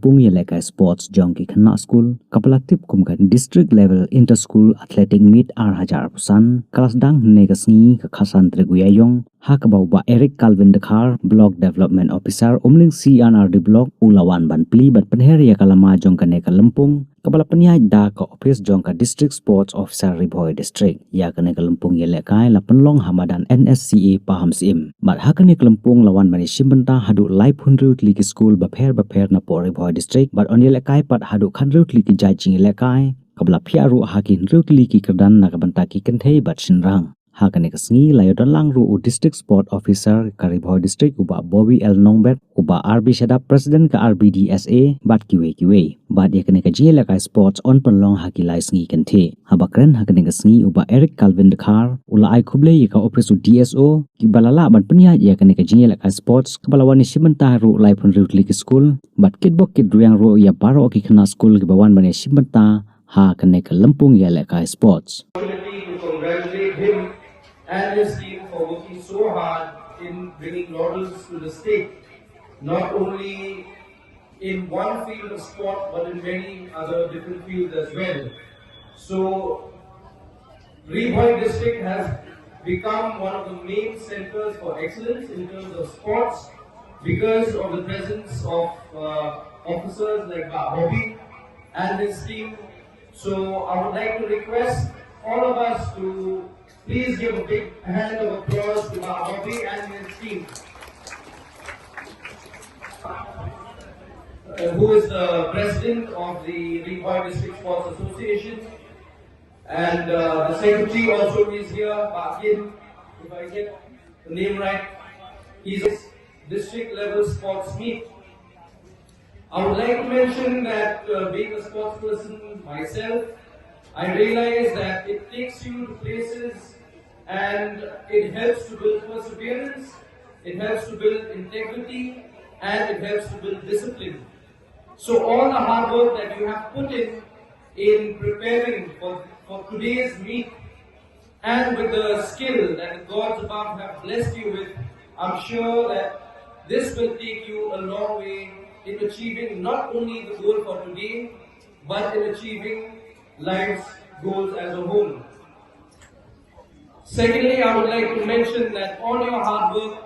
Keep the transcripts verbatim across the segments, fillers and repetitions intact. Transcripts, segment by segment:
lympung ïalehkai sports jong ki khynnah skul, kaba la tip kum ka District Level Inter School Athletic Meet ar hajar arphew san, ka la sdang hynne ka sngi ka khatsan tarik u Ïaïong, ha kaba u Bah Eric Calvin Dkhar, Block Development Officer, Umling C and R D Block, u la wan ban plie bad pynher ïa ka lama jong kane ka lympung, kaba la pynïaid da ka ophis jong ka District Sports Officer Ri Bhoi District. Ïa kane ka lympung ïalehkai la pynlong ha madan N S C A Pahamsyiem. Bad ha kane ka lympung la wan ban ïashim bynta haduh laiphew hynriew tylli ki skul bapher bapher napoh Ri Bhoi District, bad yn ïalehkai pat haduh khathynriew tylli ki jait jingïalehkai, kaba la phiah ruh ha ki hynriew tylli ki kyrdan na ka bynta ki kynthei bad shynrang. Ha kane ka sngi la ïadon lang ruh u District Sport Officer ka Ri Bhoi District, u Bah Bobby L Nongbet, u Bah R B Shadap, President ka R B D S A, bad kiwei kiwei. Bad ïa kane ka jingïalehkai sports yn pynlong ha ki lai sngi kyntien. Haba kren ha kane ka sngi, u Bah Eric Calvin Dkhar u la ai khublei ïa ka ophis u D S O, kiba la lah ban pynïaid ïa kane ka jingïalehkai sports, kaba la wan ïashim bynta ruh laiphew hynriew tylli ki skul, bad kitbok kitrwiang ruh ïa baroh ki khynnah skul kiba wan ban ïashim bynta ha kane ka lympung ïalehkai sports. Opportunity to congratulate him and his team for working so hard in bringing laurels to the state, not only in one field of sport, but in many other different fields as well. So, Ri Bhoi district has become one of the main centers for excellence in terms of sports because of the presence of uh, officers like Bah Bobby and his team. So I would like to request all of us to please give a big hand of applause to Bah Bobby and his team, uh, who is the president of the Ri Bhoi District Sports Association, and uh, the secretary also is here, Bah Kim, if I get the name right. He's district level sports meet. I would like to mention that uh, being a sports person myself, I realize that it takes you to places and it helps to build perseverance, it helps to build integrity, and it helps to build discipline. So all the hard work that you have put in in preparing for, for today's meet and with the skill that the gods above have blessed you with, I'm sure that this will take you a long way in achieving not only the goal for today, but in achieving life's goals as a whole. Secondly, I would like to mention that all your hard work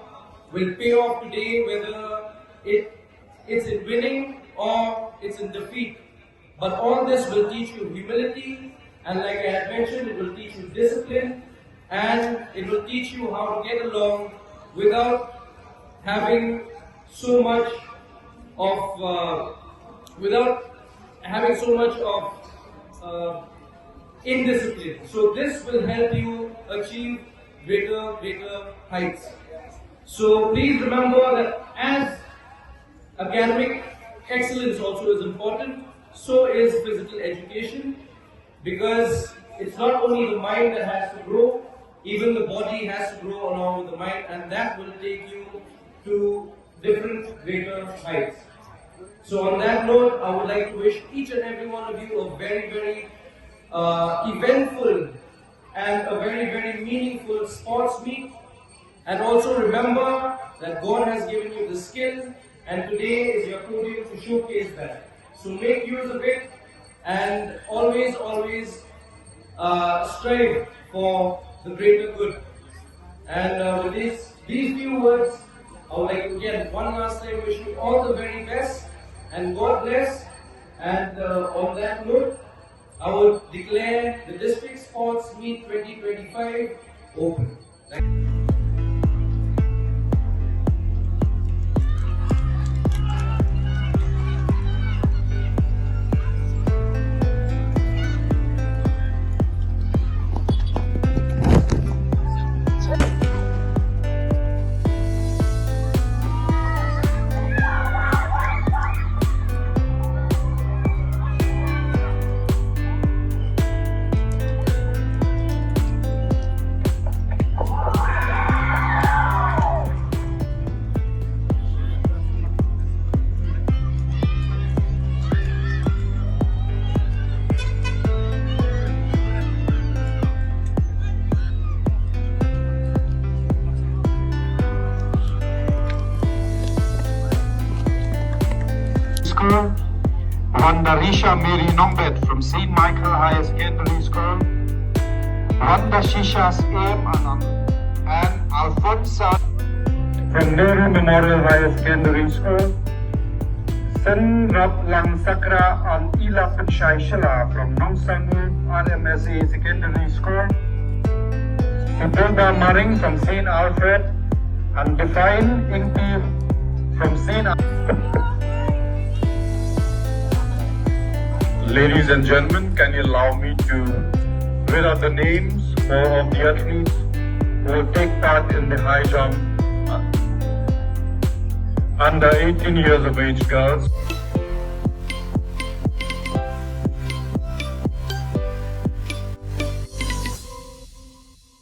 will pay off today, whether it, it's in winning or it's in defeat. But all this will teach you humility, and like I had mentioned, it will teach you discipline, and it will teach you how to get along without having so much of uh, without having so much of uh, indiscipline. So this will help you achieve greater, greater heights. So please remember that as academic excellence also is important, so is physical education, because it's not only the mind that has to grow, even the body has to grow along with the mind, and that will take you to different greater heights. So on that note, I would like to wish each and every one of you a very, very uh, eventful and a very, very meaningful sports meet. And also remember that God has given you the skill, and today is your podium to showcase that. So make use of it, and always, always uh, strive for the greater good. And uh, with these, these few words, I would like to again, one last time, wish you all the very best and God bless. And uh, on that note, I would declare the District Sports Meet twenty twenty-five open. Risha Mary Nongbet from Saint Michael Higher Secondary School, Wanda Shisha Syiem and, and Alfonsa from Nehru Memorial Higher Secondary School, Senrap Lang Sakra and Ila Pynshai Shylla from Nongsangu R M S A Secondary School, Sibelda Maring from Saint Alfred, and Define Ingti from Saint Al- Ladies and gentlemen, can you allow me to read out the names for, of the athletes who will take part in the high jump, uh, under eighteen years of age girls?